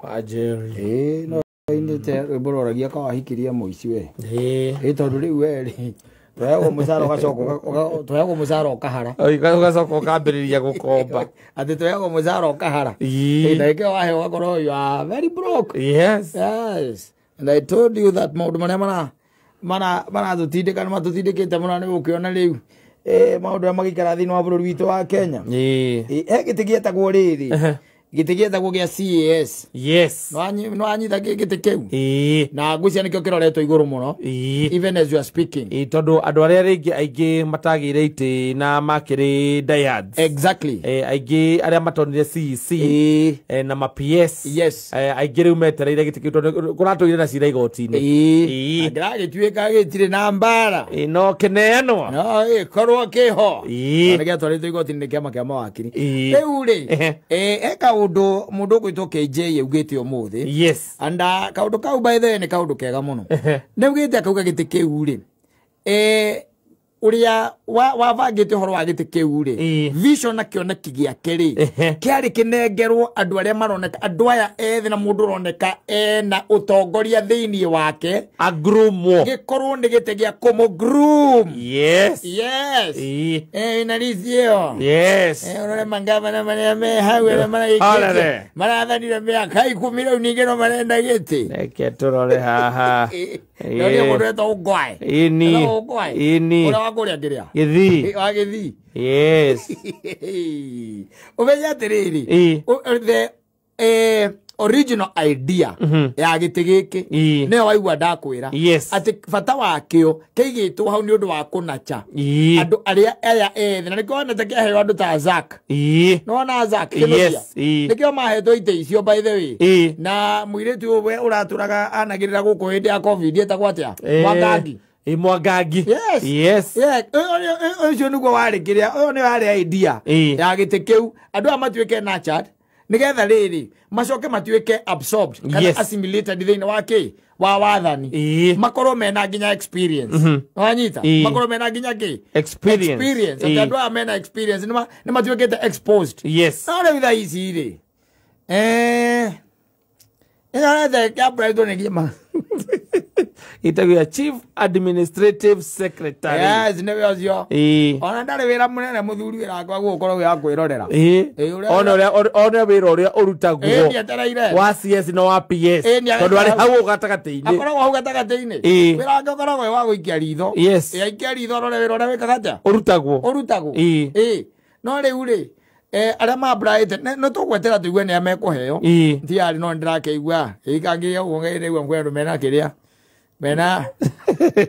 Wa Jerry. Ĩĩ no inĩte rwĩmbo rwaragia kawahikirie mũici we. Ĩĩ. Ĩĩ tondũ rĩu we rĩ tũheagwo mũcara ũgacoka tũheagwo mũcara ũkahara. Ũgacoka ũkambĩrĩria gũkomba. Atĩ tũheagwo mũcara ũkahara. Ĩĩ. Na ĩkĩo waheo ũgakorwo you are very broke. Yes. Yes. And I told you that maũndũ marĩa maratũtindĩka nĩ matũtindĩkĩte mũno nĩ gũkĩona rĩu maũndũ marĩa magĩikara thĩinĩ wa bũrũri witũ wa Kenya. Ĩĩ. He gĩtĩ gĩetagwo rĩrĩ gĩtĩ gĩetagwo gĩa CAS. Yes. Nĩwanyita gĩtĩ kĩu. Ĩĩ. Na ngwĩciria nĩkĩo kĩroretwo igũrũ mũno. Ĩĩ. Even as you are speaking. Ĩĩ tondũ andũ arĩa rĩngĩ aingĩ matagĩire itĩ na makĩrĩ diehards. Exactly. Aingĩ arĩa matonire CEC. Ĩĩ. Na ma PS. Yes. Aingĩ rĩu metereire gĩtĩ kĩu tondũ kũratũire na cira igoti-inĩ. Ĩĩ. Angĩragĩtuĩka gĩtirĩ na mbara. Ĩĩ no kĩneanwo. No gĩkorwo kĩho. Ĩĩ. Na nĩgĩatwarĩtwo igoti-inĩ nĩ kĩama kĩa mawakiri. Ĩĩ. Rĩu rĩ, he kaũndũ mũndũ ũgwĩtwo KJ augĩte ũmũthĩ. Yes. And kaũndũ kau by the way nĩ kaũndũ kega mũno. Nĩ augĩte akauga gĩtĩ kĩu rĩ, ũrĩa wabangĩte ũhoro wa gĩtĩ kĩu rĩ, vision na kĩoneki gĩake rĩ, kĩarĩ kĩnengerwo andũ arĩa maroneka, andũ aya ethĩ na mũndũ ũroneka ena ũtongoria thĩinĩ wake. Agrumwo. Gĩkorwo nĩ gĩtĩ gĩa kũmũ-groom. Yes. Yes. Na list ĩyo. Yes. Ũrore mangavana marĩa me hau arĩa maragĩkĩtie. Marathanire mĩaka 10 rĩu ningĩ no marenda gĩtĩ. Reke tũrore haha. No nĩ mũndũ wetagwo Ngwae. Ĩni. Ĩni. Ũrĩa wa kũrĩa kĩrĩa? Gĩthii. Wa Gĩthii. Yes. Ũmenye atĩrĩrĩ, the original idea ya gĩtĩ gĩkĩ nĩyo waigua ndakwĩra. Yes. Atĩ bata wakĩo kĩigĩtwo hau nĩ ũndũ wa kũnacha andũ arĩa aya ethĩ, na nĩkĩo wonete kĩaheo andũ ta Zack. Nĩwona Zack Kĩnuthia? Nĩkĩo mahetwo itĩ icio by the way. Na mũirĩtu ũyũ ũratũraga anagĩrĩra gũkũ hĩndĩ ya COVID etagwo atĩa? Mwangangi. Mwangangi. Yes. Yes. Yeah. Ũcio nĩguo warĩ kĩrĩa, ũyũ nĩ warĩ idea ya gĩtĩ kĩu andũ aya matuĩke nurtured nĩgetha rĩrĩ macoke matuĩke absorbed kana assimilated thĩinĩ wa kĩ wa wathani, makorwo mena nginya experience. Wanyita? Makorwo mena nginya kĩ experience. Atĩ andũ aya mena experience nĩ matuĩkĩte exposed. Yes. No rĩu thaa ici rĩ Ĩtagwo Chief Administrative Secretary. Yes, nĩwe ũcio. Ona ndarĩ wĩra mũnene mũthuri wĩra wakwa gũkorwo wĩ wa kwĩrorera. Ona wĩra ũrĩa ũrutagwo wa CS na wa PS. Tondũ arĩ hau gatagatĩ-inĩ. Akoragwo hau gatagatĩ-inĩ. Wĩra wake ũkoragwo wĩ wa gũikia ritho. Yes. Aikia ritho arore wĩra ũrĩa wĩkaga atĩa? Ũrutagwo. Ũrutagwo. No rĩu rĩ arĩa mamburaĩte nĩ tũgwetera tũigue nĩa mekũheo. Tiarĩ no nĩndĩrakĩigua ĩikangĩria ũguo ngaigua kwĩ andũ mena kĩrĩa mena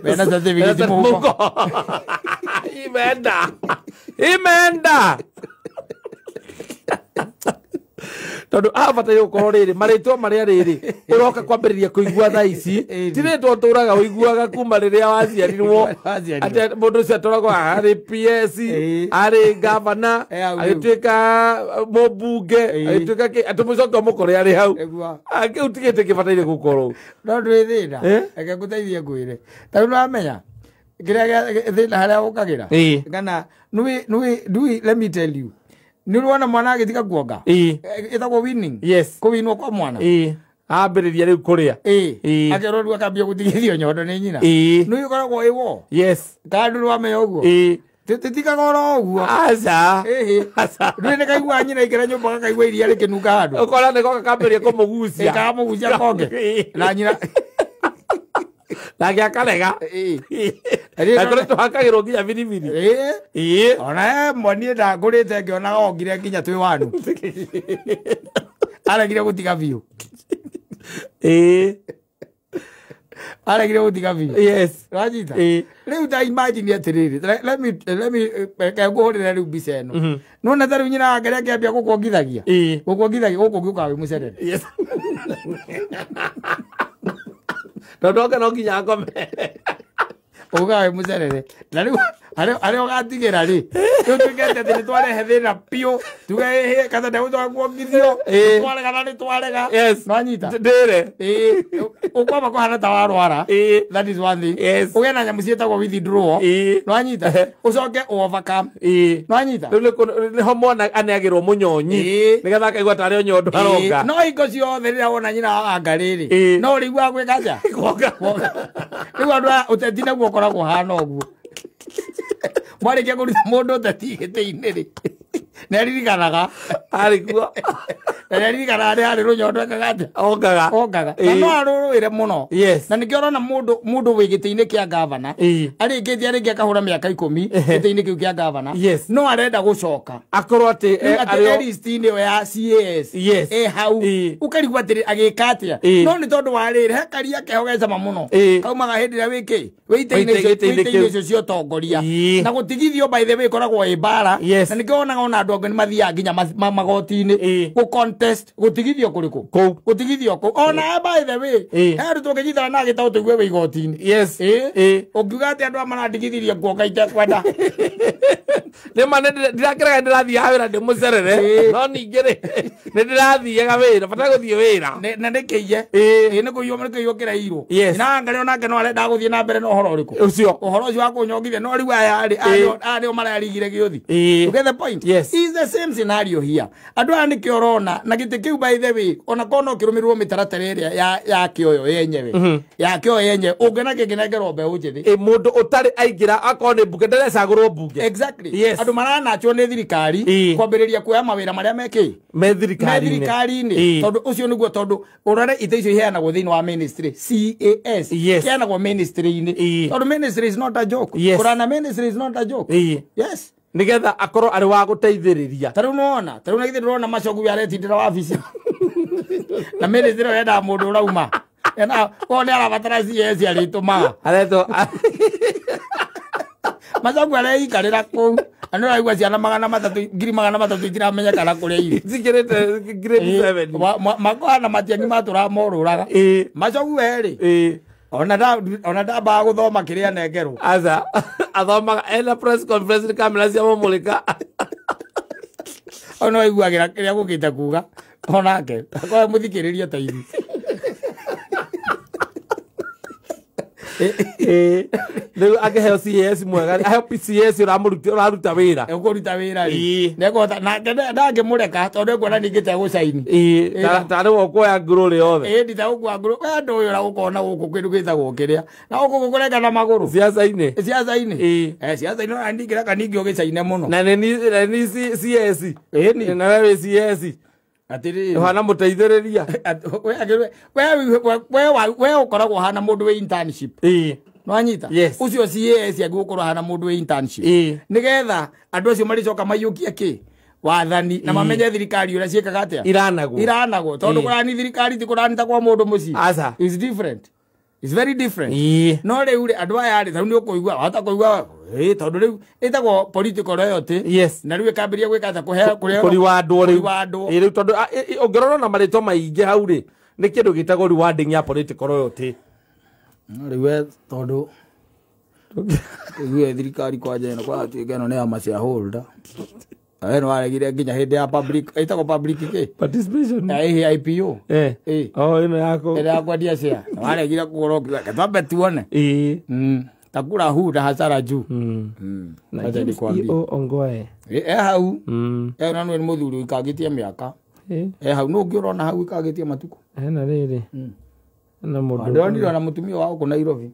certificate mũhuko. Imenda. Imenda. Tondũ abataire gũkorwo rĩrĩ marĩtwa marĩa rĩrĩ ũroka kwambĩrĩria kũigua thaa ici ti rĩtwa ũtũraga ũiguaga kuma rĩrĩa waciarirwo atĩ mũndũ ũcio atũragwo arĩ PS arĩ gavana agĩtuĩka mũmbunge agĩtuĩka kĩ atĩ mũcoke ũmũkore arĩ hau kĩu ti gĩtĩ kĩbataire gũkorwo. No ndwĩ thĩna, reke ngũteithie ngwĩre ta rĩu nĩwamenya kĩrĩa thĩna harĩa ũkagĩra kana nĩ let me tell you nĩ ũrona mwana agĩtiga kuonga ĩtagwo winning. Yes. Kũwinwo kwa mwana. Ambĩrĩria rĩu kũrĩa. Akerwo rĩu akambia gũtigithio nyondo nĩ nyina. Nĩ ũkoragwo ĩwo. Yes. Kana ndũrĩ wamenya ũguo. Tũtikaga oro ũguo. Aca. Ndũrĩ nĩ kaigua nyina aikara nyũmba gakaigua iria rĩkĩnunga handũ. Ũkora nĩ goka kambĩrĩria kũmũgucia. Kamũgucia konge. Na nyina nake akarega. Na kũrĩ tũhakagĩrwo nginya biribiri. Ona mwaniĩ ndangũrĩte ngĩonaga ongire nginya twĩ wanu. Aregire gũtiga biũ. Aregire gũtiga biũ. Yes. Wanyita? Rĩu ta imagine atĩrĩrĩ, let me reke ngũhũrĩre rĩu mbica ĩno. Nĩwona ta rĩu nyina wake rĩrĩa akĩambia gũkuongithagia. Gũkuongithagia gũkũ ũngĩũkaga wĩ mũcerere. Yes. Tondũ oke no nginya akome. Ũkaga wĩ mũcerere. Na rĩu Arĩa ũgatigĩra rĩ rĩu tuĩke atĩ nĩ twarehe thĩna biũ tuge ĩhĩ kata ndegũcoka kuongithio twarega na nĩ twarega. Nwanyita ndĩre ũkwamba kũhana ta warwara. That is one thing. Ũgĩe na nyamũ ciĩtagwo withdrawal. Nwanyita ũcoke overcome. Nwanyita rĩu nĩho mwana aneagĩrwo mũnyonyi nĩgetha akaigua tarĩ o nyondo aronga. No hingo ciothe rĩrĩa wona nyina wa anga rĩrĩ no ũrĩiguaga gwĩka atĩa? Rĩu andũ aya ũteti naguo ũkoragwo ũhana ũguo. Mwarĩkia kũruta mũndũ ũteti gĩtĩ-inĩ rĩ nĩ aririkanaga arĩ kuo na nĩ aririkanaga nĩ harĩ rũnyondo ekaga atĩa? Ongaga. Na no arũrũĩre mũno. Na nĩkĩo ũrona mũndũ wĩ gĩtĩ-inĩ kĩa gavana arĩkĩtie rĩngĩ akahũra mĩaka 10 gĩtĩ-inĩ kĩu kĩa gavana no arenda gũcoka akorwo atĩ arĩ list-inĩ ĩyo ya CAS e hau ũkarigwo atĩrĩ agĩka atĩa no nĩ tondũ wa rĩrĩ he karia keho gecama mũno kaumaga hĩndĩ ĩrĩa wĩkĩ wĩ itĩ-inĩ icio cia ũtongoria na gũtigithio by the way ĩkoragwo ĩ mbara na nĩkĩo wonaga ona andũ angĩ nĩ mathiaga nginya magoti-inĩ gũ contest gũtigithio kũrĩkũ kũu gũtigithio kũu ona by the way he andũ tũngĩnyitana na gĩtaũ tũigue wĩ igoti-inĩ. Ũngiuga atĩ andũ aya marandigithirie nguoka itekwenda nĩ ma ndirakĩrega ndĩrathiaga wĩra ndĩmũcerere no ningĩ rĩ nĩ ndĩrathiaga wĩra bata gũthiĩ wĩra na nĩkĩiye nĩ kũiywo kĩrairwo na angarĩ onake no arenda gũthiĩ na mbere na ũhoro ũrĩkũ ũcio ũhoro ũcio wa kũnyongithia no rĩu aya rĩ aya nĩo mararigire gĩũthi. You get the point? Is the same scenario here. Andũ aya nĩkĩo ũrona na gĩtĩ kĩu by the way ona korwo no kĩrũmĩrĩrwo mĩtaratara ĩrĩa ya kĩoyo yenyewe ya kĩoyo yenyewe ũngĩona kĩngĩnengerwo mbeũ njĩthĩ mũndũ ũtarĩ aingĩra akorwo nĩ mbunge ndarecagũrwo mbunge. Exactly. Andũ maranachwo nĩ thirikari kwambĩrĩria kuoya mawĩra marĩa mekĩ me thirikari-inĩ tondũ ũcio nĩguo tondũ ũrore itĩ icio iheanagwo thĩinĩ wa ministry CAS iheanagwo ministry-inĩ tondũ ministry is not a joke. Kũrana ministry is not a joke. Yes. Nigetha akorwo arĩ wa gũteithĩrĩria ta rĩu nĩwona ta rĩu na githĩ ndĩrona Machogu aretindĩra wabici na ministry ĩyo yendaga mũndũ ũrauma koguo nĩ arabatara CAS arĩtũmaga aretwo Machogu areikarĩra kũu na nĩ ũraigua ciana 300 300 itiramenyekana kũrĩa irĩ cikĩrĩte grade 7 makohana Matiang'i matũraga morũraga Machogu we rĩ ona ndambaga gũthoma kĩrĩa anengerwo aca athomaga ena press conference nĩ kamera cia mũmũrĩka ona aiguagĩra kĩrĩa gũkĩte kuga onake akorwo mũthikĩrĩria ta ithuĩ. Rĩu angĩheo CAS mwega aheo CAS ũraruta wĩra ũkũruta wĩra rĩ nĩekũhota nake ndangĩmũreka tondũ ekuona ningĩ tegũcaini tarĩ we ũkuoya ngurũ yothe nditegũkua ngurũ we andũ ũyũ ũragũkona gũkũ kĩndũ gĩtagwo kĩrĩa na gũkũ kũrengana magũrũ ciaca-inĩ ciaca-inĩ ona ndingĩreka ningĩ ũgĩcaine mũno na nĩ CAS na we wĩ CAS atĩrĩrĩ ũhana mũteithĩrĩria we ũkoragwo ũhana mũndũ wĩ internship nwanyita ũcio CAS angĩgũkorwo ahana mũndũ wĩ internship nĩgetha andũ acio marĩcoka maiyũkie kĩ wathani na mamenye thirikari ũrĩa ciĩkaga atĩa iranagwo tondũ kũrani thirikari ti kũrani ta kwa mũndũ mũciĩ. It's different. It's very different. No rĩu rĩ andũ aya rĩ tarĩu nĩ ũkũigua wahota kũigua tondũ rĩu ĩtagwo political loyalty na rĩu ĩkambĩrĩria gwĩka atĩa kũriwandwo rĩu rĩu tondũ ũngĩrora na marĩtwa maingĩ hau rĩ nĩ kĩndũ gĩtagwo rewarding ya political loyalty. No rĩu we tondũ ĩgue thirikari kwanja ĩno kwatuĩka ĩno nĩ ya ma-shareholder we nĩ waregire nginya hĩndĩ ya public ĩtagwo public kĩ participation ya IPO oh ĩno yako ĩrĩa ya kwendia share nĩ waregire kũgũra ũkiuga reke twambe tuone takura huu na hasara juu na James E.O. Ongoe e hau na nĩ mũthuri ũikangĩtie mĩaka e hau nũ ũngĩ ũrona hau ũikangĩtie matukũ hena rĩrĩ na mũndũ ndĩronire ona mũtumia wa gũkũ Nairobi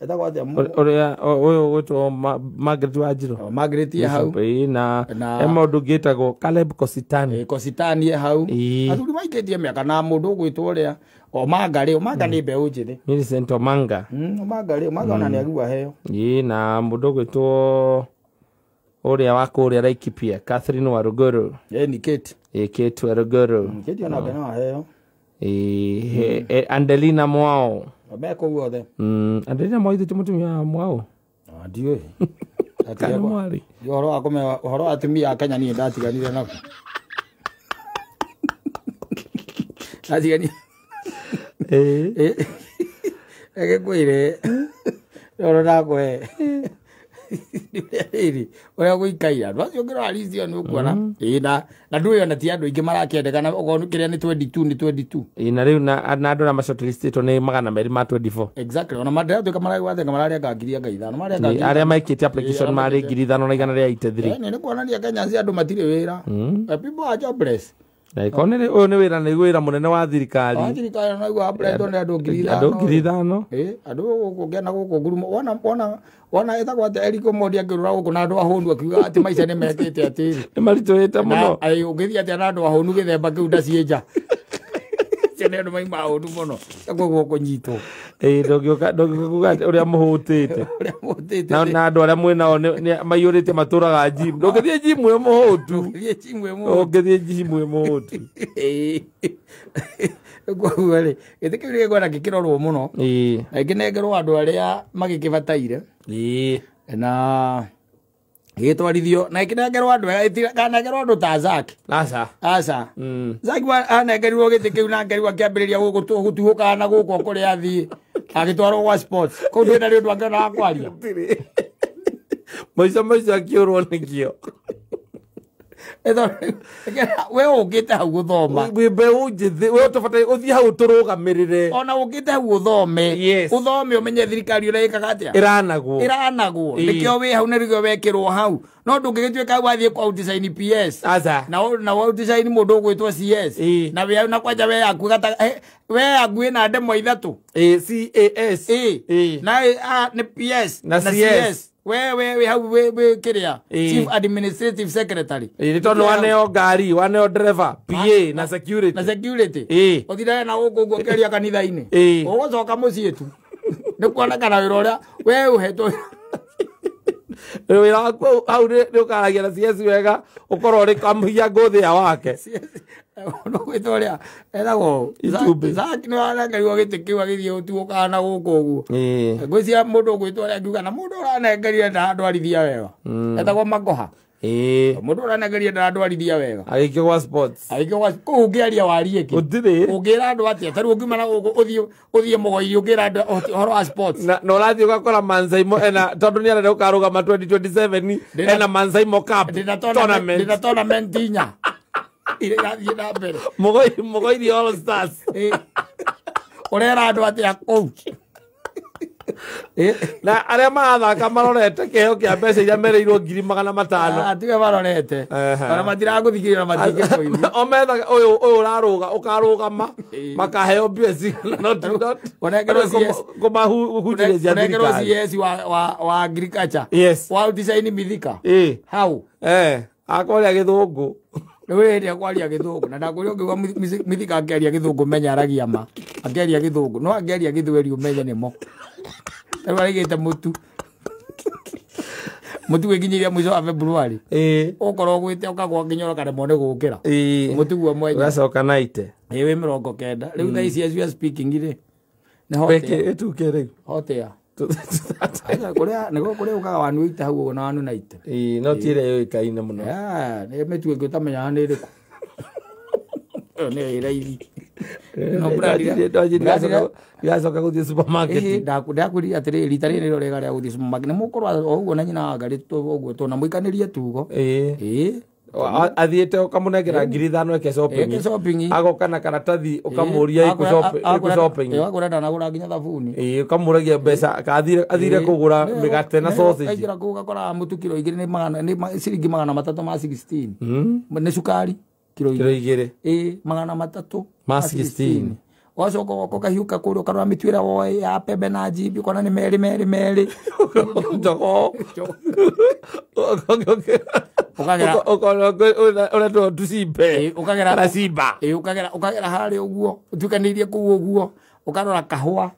etagwo atĩa ũrĩa ũyũ ũgwĩtwo Margaret Wanjiru Margaret ye hau na he mũndũ ũngĩ wĩtagwo Caleb Kositani Kositani ye hau athuri maikĩtie mĩaka na mũndũ ũgwĩtwo ũrĩa Omanga rĩ Omanga nĩ mbeũ njĩthĩ Millicent Omanga Omanga rĩ Omanga ona nĩ agua heo na mũndũ ũgwĩtwo ũrĩa wa kũrĩa Laikipia Catherine Waruguru ni Kate Kate Waruguru Kate ona no aheo Andelina Mwao me kũu othe Andelina Mwao ithe mũtumia wa Mwao ndiũĩ ũhoro wa kũmenya ũhoro wa atumia a Kenya niĩ ndatiganire naguo ndatigani reke ngwĩre ũhoro ndakũhe Rĩrĩ ũrĩa gũikaire andũ acio ũngĩrora list ĩyo nĩ ũkuona ĩĩ na ndũĩ ona ti andũ aingĩ marakĩendekana okorwo kĩrĩa nĩ 22 nĩ 22. Ĩĩ, na rĩu na andũ arĩa macortlistĩtwo nĩ 224. Exactly, ona mandĩratuĩka maragwathenga mararĩanga 5,000 mararĩanga Nĩ arĩa maikĩtie application marĩ 5,183. Nĩ kuonania Kenya si andũ matirĩ wĩra. People are jobless. Na ĩkorwo nĩ ũyũ nĩ wĩra nĩ wĩra mũnene wa thirikari. Wa thirikari no igua apply nĩ andũ 5,000. Andũ 5,000. Ĩĩ, andũ gũkũ ngena gũkũ ngurumo wona ĩtagwo atĩa Eric Omondi akĩrũra gũkũ na andũ ahũnu akiuga atĩ maica nĩ mekĩte atĩrĩ. Nĩ maritũhĩte mũno. Na ũngĩthiĩ atĩa na andũ ahũnu gĩthemba kĩu ndaciĩnja. Acio nĩ andũ maima ahũnu mũno. Koguo kũnyitwo. Ĩĩ, ndũngĩũka kuga ũrĩa mũhũtĩte. Ũrĩa mũhũtĩte. Na andũ arĩa mwĩnao nĩ maiyũrĩte matũraga gym. Ndũngĩthiĩ gym wĩ mũhũtu. Ndũngĩthiĩ gym wĩ mũhũtu. Ũngĩthiĩ gym wĩ mũhũtu. Koguo rĩ, gĩtĩ kĩu nĩgĩkwenda gĩkĩrorwo mũno. Ĩĩ. Na gĩkĩnengerwo andũ arĩa magĩkĩbataire. Ĩĩ. Na gĩtwarithio na gĩkĩnengerwo andũ ĩtikanengerwo andũ ta Zack. Aca. Aca. Zack anengerirwo gĩtĩ kĩu na ngerirwo akĩambĩrĩria gũtuhũkaga na gũkũ kũrĩa athiĩ. Agĩtwarwo gwa sports. Kũu ndũrĩ na ũndũ angĩona wa kwaria. Maica maica akĩũrwo nĩkĩo. We ũkĩte hau gũthoma. Wĩ mbeũ njĩthĩ, we ũtũbataire ũthiĩ hau ũtũrũgamĩrĩre. Ona ũkĩte hau ũthome. Yes. Ũthome ũmenye thirikari ũrĩa ĩkaga atĩa. Ĩranagwo. Ĩranagwo. Nĩkĩo wĩ hau na nĩkĩo wekĩrwo hau. No ndũngĩgĩtuĩka hau wathiĩ kwa outdesign PS. Aca. Na outdesign mũndũ ũgwĩtwo CS. Na wĩ hau na kwanja we yaku we yaku ĩna ndemwa ithatũ. CAS. Na nĩ PS na CS. We hau we kĩrĩa Chief Administrative Secretary. Ĩĩ, tondũ waneo ngari, waneo driver, PA na security. Na security. Ũthindaga na gũkũ ũguo ũkĩaria kanitha-inĩ. Ũgũcoka mũciĩ tu. Nĩ kuonekana wĩra ũrĩa we ũhetwo. Wĩra waku hau nĩ ũkaragia na CS wega, ũkorwo ũrĩ kamũhia ngũthĩa wake. No gwĩtwo ũrĩa etagwo Itumbĩ. Zack nĩ aranengerirwo gĩtĩ kĩu agĩthiĩ gũtuũkaga na gũkũ ũguo. Ngwĩciria mũndũ ũgwĩtwo ũrĩa angiuga na mũndũ ũranengerire ndarandwarithia wega. Etagwo Magoha. Mũndũ ũranengerire ndarandwarithia wega. Agĩikio gwa sports. Agĩikio gwa kũu ũngĩaria warie kĩ? Gũtirĩ. Ũngĩra andũ atĩa? Ta rĩu ũngiuma na gũkũ ũthiĩ Mũgoiri ũngĩra andũ ũhoro wa sports. Na ũrathiĩ ũgakora Mansaimo ena tondũ nĩ arenda gũkarũgama 2027 ena Mansaimo Cup tournament. Ndĩna tournament inya. Iria irathiĩ na mbere. Mũgoiri All Stars. Ũrera andũ atĩa kũu? Na arĩa marathaka marorete kĩheo kĩa mbeca iria merĩirwo 500,000. Tiwe marorete. Ona matiragũthikĩrĩria na matingĩkũigua. O methaga ũyũ ũrarũga ũkarũgama makaheo mbia cigana not Ũnengerwo CS kũmahunjĩria cia ũnengerwo thirikari. CS wa agriculture. Yes. Wa design Mithika. Hau. Akwaria gĩthũngũ. Rĩu hĩndĩ akwaria gĩthũngũ na ndakwĩra ũngĩigua Mithika akĩaria gĩthũngũ menya aragia ma. Akĩaria gĩthũngũ no angĩaria gĩthweri ũmenye nĩmo. Rĩu arĩgĩte mũtu. Mũtu wĩkinyĩria mũico wa February. Ũkorwo ũgwĩte ũkagwa nginya ũkaremwo nĩ gũkĩra. Mũtu guo mwenye. Ũgacoka naite. Ĩĩ, wĩ 90. Rĩu thaa ici as we are speaking rĩ. Nĩ hotea. Ĩtuke rĩu. Hotea. Kũrĩa nĩguo kũrĩa ũkaga 180 hau ũguo na 190. Ĩĩ, no ti ĩrĩa yũĩkaine mũno. Nĩ mĩtu ĩngĩ ũtamenyaga nĩ ĩrĩkũ. Ĩyo nĩyo ĩ raithi. No Ndigacoka gũthiĩ supermarket. Ndakwĩrire atĩrĩrĩ, rita rĩrĩ nĩrĩo rĩega rĩa gũthiĩ supermarket. Nĩ mũkorwo o ũguo na nyina wa Ngarĩ ũguo tũ na mũikanĩrie tugo. Ĩĩ. Athiĩte ũkamũnengera 5,000 eke shopping. Eke shopping. Agoka na karatathi ũkamũria ĩkũ shopping. Agũra ndanagũra nginya thabuni. Ĩĩ, ũkamũragia mbeca athire kũgũra mĩgate na sausage. Kaingĩra kũu ũgakora mũtu kiro igĩrĩ nĩ ciringi 316. Nĩ cukari kiro igĩrĩ. Ĩĩ, 300 ma 16. Wacoka ũgoka ũkahiũka kũrĩa ũkarora mĩtu ĩrĩa woe ya pembe na njimbi ũkona nĩ merĩ merĩ merĩ. Njogoo. Ũkagera ũretwo tucimbe. Ũkagera kana cimba. Ũkagera ũkagera harĩa ũguo ũtukanĩirie kũu ũguo ũkarora kahũa.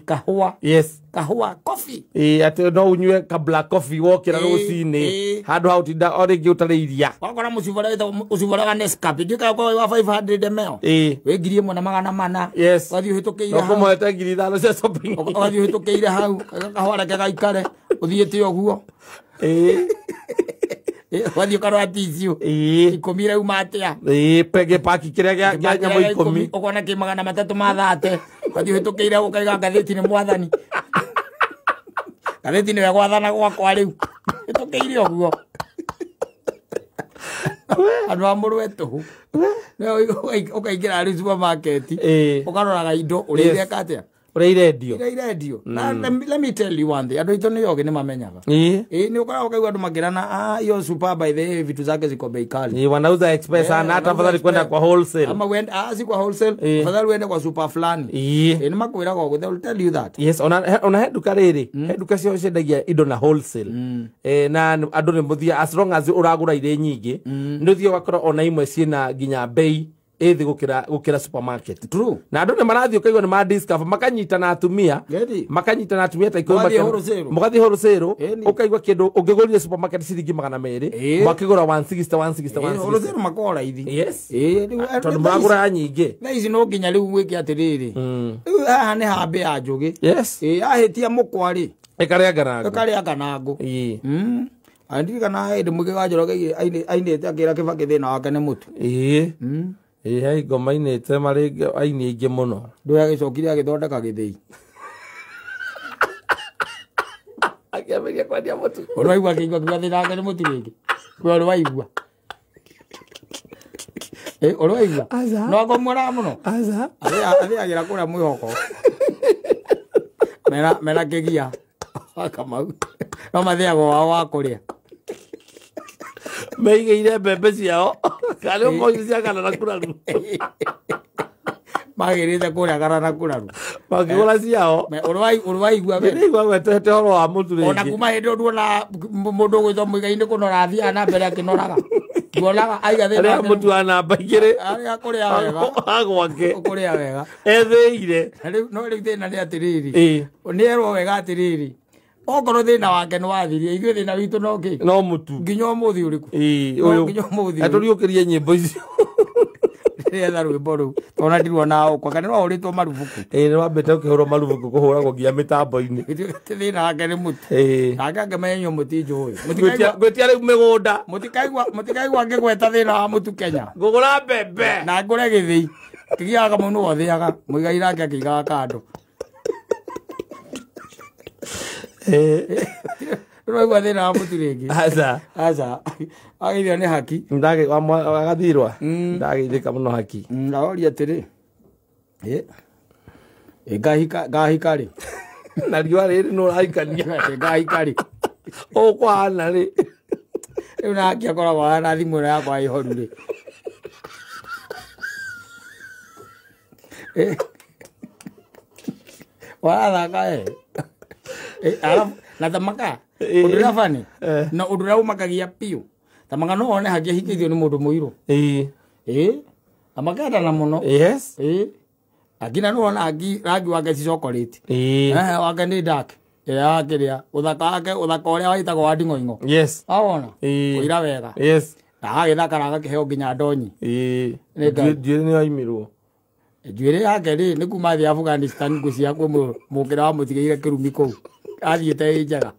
Kahũa. Yes. Kahũa coffee. Atĩ no ũnyue ka black coffee wokĩra rũcinĩ handũ ha ũtinda o rĩngĩ ũtarĩ iria. Wakora mũcubara wĩtagwo mũcubara wa Nescafe ndiũĩ kana ũkoragwo wa 500 ml. Wĩ 1,400. Yes. Ũgathiĩ ũhĩtũkĩire No hau. kũmũhete 5,000 cia shopping. Ũgathiĩ ũhĩtũkĩire hau kahũa reke gaikare ũthiĩte ũguo. Ũgathiĩ ũkarora tissue. 10 irauma atĩa. Pege paki kĩrĩa kĩa nyamũ 10. Ũkona kĩ 330. Ũgathiĩ ũhĩtũkĩire ũkaiga ngathĩti nĩ mwathani. Gatheti nĩwe gwathana gwakwa rĩu. Tũkĩire ũguo. Andũ a mũrwe tũhũ. Ũkaingĩra rĩu supermarket. Ũkaroraga indo ũrĩa ireka atĩa. Ũrĩa irendio. Ũrĩa irendio. Na let me tell you one thing. Andũ aitũ nĩ ogĩ nĩ mamenyaga. Nĩ ũkoraga ũkaigua andũ makĩrana, hiyo super by the way vitu zake ziko bei kali. Wanauza express sana hata afadhali kwenda kwa wholesale. Ama uende si kwa wholesale, afadhali uende kwa super fulani. Nĩ makwĩraga ũguo, they will tell you that. Yes, ona he nduka rĩrĩ, he nduka cio ciendagia indo na wholesale. Na andũ nĩ mũthia as long as ũragũra irĩ nyingĩ, nĩ ũthiĩ ũgakora ona imwe ciĩna nginya bei ĩthĩ gũkĩra supermarket. True. Na andũ nĩ marathiĩ ũkaigua nĩ ma discover makanyitana atumia, makanyitana atumia ta ikũmi mũgathiĩ wholesale, ũkaigua kĩndũ ũngĩgũrire supermarket ciringi 200, makĩgũra 160 160 160. Wholesale makoragwo raithi. Yes. Tondũ maragũra nyingĩ. Thaa ici no nginya rĩu gwĩke atĩrĩrĩ. Rĩu haha nĩ hambĩ ya njũgĩ. Yes. Ahĩtia mũkwa rĩ. Ĩkarĩa nganangũ. Ĩkarĩa nganangũ. Ndirikana hĩndĩ Mũingĩ wa Njoroge ainĩte akĩra Kĩbakĩ thĩna wake nĩ mũtu. He ngoma inĩte marĩ aini aingĩ mũno. Ndũĩ agĩcokire agĩthondeka gĩthĩi. Akĩambĩrĩria kwendia mũtu. Ũrĩ waigua akĩigua akiuga thĩna wake nĩ mũtu rĩngĩ. We ũrĩ waigua. Ũrĩ waigua? No akomuonaga mũno? Aca. Athĩagĩra kũrĩa mwĩhoko. Mena kĩgia. Kamau. No mathĩagwo wao wa kũrĩa. Meigĩire mbembe ciao kana mboco cia kana na kuraru. Magĩrĩte kũrĩa kana na kuraru. Makĩgũra ciao. Ũrĩ waigua we. Nĩigua gwetete ũhoro wa mũtu rĩngĩ. Ona kuma hĩndĩ ĩyo nduona mũndũ ũgwĩtwo Mũigai nĩ kũnora athiaga na mbere akĩnoraga. Nduonaga aiga thĩna. Arĩa mũtu wa namba igĩrĩ. Arĩa kũrĩa wega. Agwake. Kũrĩa wega. Ethĩire. No rĩu thĩna nĩ atĩrĩrĩ. Nĩ erwo wega atĩrĩrĩ. Okorwo thĩna wake nĩ wathirie, ithuĩ thĩna witũ no kĩ? No mũtu. Nginya ũmũthĩ ũrĩkũ? Ũyũ. Nginya ũmũthĩ. Atũriũkĩrie nyĩmbo icio. Ndĩretha rwĩmbo rũu. Tondũ ndiruona ũkwa kana nĩ wahũrĩtwo marubuku. Nĩ wambĩte ũkĩhũrwo marubuku kũhũragwo nginya mĩtambo-inĩ. Thĩna wake nĩ mũtu. Nake angĩmenya inyuĩ mũtinjũĩ. Ngwĩtia rĩu mĩgũnda. Mũtikaigua ngĩgweta thĩna wa mũtu Kenya. Ngũgũra mbembe. Na ngũre gĩthĩi. Kĩgiaga Kamau nĩwe ũthĩaga. Mũigai nake akĩigaga kando. Ndũraigua thĩna wa mũtu rĩngĩ. Aca. Aca. Ageithio nĩ haki. Agathirwa. Ndageithĩka mũno haki. Ndaroria atĩrĩ. Ngahika rĩ. Na riũa rĩrĩ nĩ ũrahikania. Ngahika rĩ. Ũkũhana rĩ. Rĩu na haki akoragwo ahana thimũ ĩno yakwa ĩhoru rĩ. Warathaka na thamaka ũndũ ũrĩa bani na ũndũ ũrĩa ũmakagia biũ thamaka no wone haki ahikĩtio nĩ mũndũ mũirũ. Amakendana mũno. Yes. Akina no wona haki rangi wake ci chocolate. Wake nĩ dark. Ĩrĩa wakĩrĩa ũthaka wake ũthaka ũrĩa waitagwo wa nding'oing'o. Yes. Awona? Kũira wega. Yes. Na agagĩthakara agakĩheo nginya ndonyi. Njuĩrĩ nĩ yaimirwo. Njuĩrĩ yake rĩ nĩ kuma thĩ Afghanistan ngũcia kwĩ mũkĩra wamũtigĩire kĩrumi kũu. Athiĩte ĩ njega.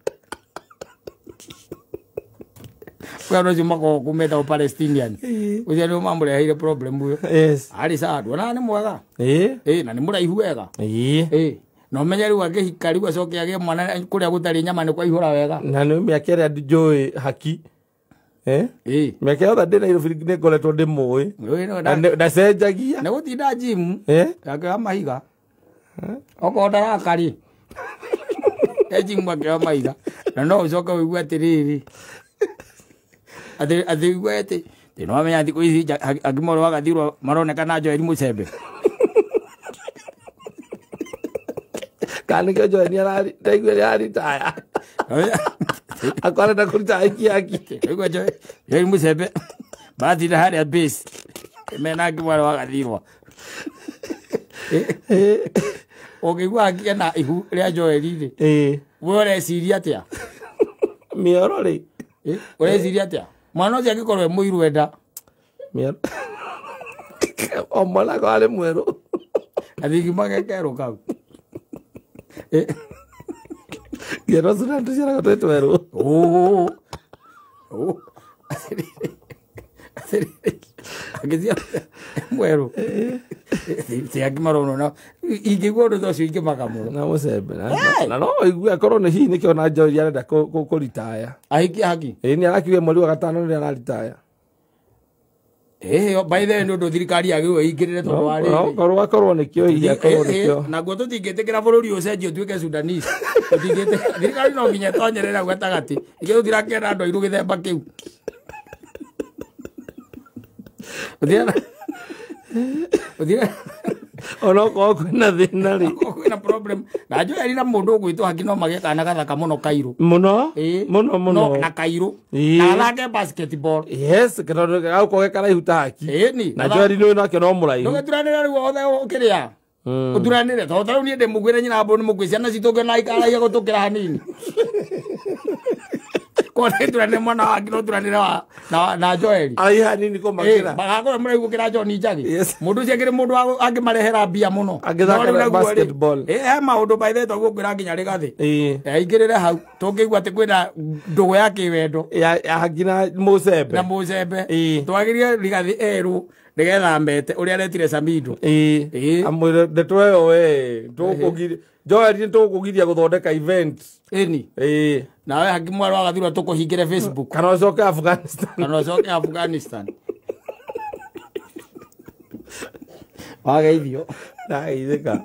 Kwĩ andũ acio makoragwo kũu metagwo Palestinian. Ũcio nĩo mamũreheire problem ũyũ. Yes. Arĩ sawa nduonaga nĩ mwega. Na nĩ mũraihu wega. Na ũmenye rĩu angĩhika rĩu acoke agĩe mwana kũrĩa gũtarĩ nyama nĩ kwaihũra wega. Na nĩ mĩaka ĩrĩa njũĩ haki. Mĩaka yothe ndĩ Nairobi nĩ ngoretwo ndĩmũĩ. Ndacenjagia. Nĩ gũtinda gym. Akĩoya mahiga. Okorwo ndaraka rĩ. Gym akĩoya mahiga. Na no ũcoke ũigue atĩrĩrĩ. Atĩ ũigue atĩ nĩ wamenya thikũ ici angĩ wagathirwo maronekana Joel Mũcembe. Kana nĩkĩo Joel ndaigua nĩ araritaya. Akwarenda kũruta aiki aki. Ũigua Joel Mũcembe maratinda harĩa base mena angĩ mwarĩ wagathirwo. Ũngĩigua akĩena ihu rĩa Joel rĩ. We ũreciria atĩa? Mĩoro rĩ. Ũreciria atĩa? Mwana ũcio angĩkorwo e mũirũ enda. Mĩoro. O mwana akorwo arĩ mwerũ. Athigima gekerũ kau. Ngero cina tũciaragwo twĩ twerũ. Agĩciarwo mwerũ. Ti haki maronwo na ingĩigua ũndũ ta ũcio ingĩmaka mũno. Na mũcembe na no igue akorwo nĩ hihi nĩkĩo na Joel arenda kũritaya. Ahikie haki. Ĩĩ nĩ arakiuga mweri wa gatano nĩ araritaya. Ĩĩ by the way nĩ ũndũ thirikari yagĩrĩirwo ĩingĩrĩre tondũ wa rĩrĩ. Korwo akorwo nĩkĩo hihi akorwo nĩkĩo. Naguo tũtingĩtĩkĩra bũrũri ũcenjio ũtuĩke Sudanese. Tũtingĩtĩkĩra thirikari no nginya ĩtonyerere hau gatagatĩ. Nĩkĩo tũtirakĩenda andũ airũ gĩthemba kĩu. Ũthira onokorwo kwĩna thĩna rĩ. Kwĩna problem. Na Joel na mũndũ ũgwĩtwo Haki no magĩe kana gathaka mũno kairũ. Mũno? Mũno mũno. Na kairũ. Na athake basketball. Yes, tondũ gagũkorwo ge karaihu ta Haki. Ĩni. Na Joel nĩ nake no mũraihu. Ndũgĩturanĩre rĩu othe ũkĩrĩa. Ũturanĩre tondũ tarĩu niĩ ndĩ mũkuĩre nyina mbũ nĩ mũkuĩ ciana citũ ngĩona ikaraiha gũtũkĩra hanini. Kona ĩturanĩre mwana wa Haki no ũturanĩre na Joel. Araiha hanini kũmakĩra. Magakorwo mũraihu gũkĩra John Njagi. Mũndũ ũcio akĩrĩ mũndũ angĩmarehera mbia mũno. Angĩthaka basketball. He maũndũ by the way twaguo ngwĩra nginya Rĩgathĩ. Aingĩrĩre hau tũngĩigua atĩ kwĩna ndũgũ ya kĩwendo. Ya Haki na mũcembe. Na mũcembe. Twagĩrĩire Rĩgathĩ erwo nĩgetha mete ũrĩa aretire Samido. Amwĩre ndeto ĩyo we tũkũgiria Joel nĩ tũkũgiria gũthondeka event. Ĩni. Nawe Haki mwarĩ wa Gathurwa tũkũhingĩre Facebook. Kana ũcoke Afghanistan. Kana ũcoke Afghanistan. Wageithio. Ndageithĩka.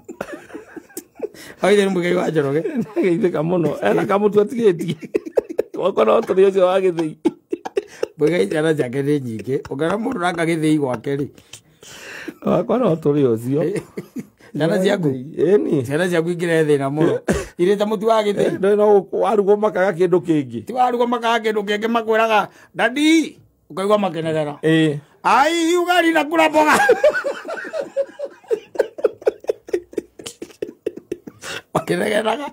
Wageithio nĩ Mũigai wa Njoroge. Ndageithĩka mũno. Ena kamũtu atigĩtie. Gwakwa no tũrĩ ũcio wa gĩthĩi. Mũigai ciana ciake nĩ nyingĩ. Ũngĩona mũndũ nanga gĩthĩi gwake rĩ. Gwakwa no tũrĩ ũcio. Ciana ciaku? Ĩni. Ciana ciaku ingĩrehe thĩna mũno. Irĩte mũtu wa gĩthĩi. Ndũĩ no warugwo makaga kĩndũ kĩngĩ. Ti warugwo makaga kĩndũ kĩngĩ makwĩraga dadi ũkaigua makenerera. Ai ugali na kula mboga. Makenereraga.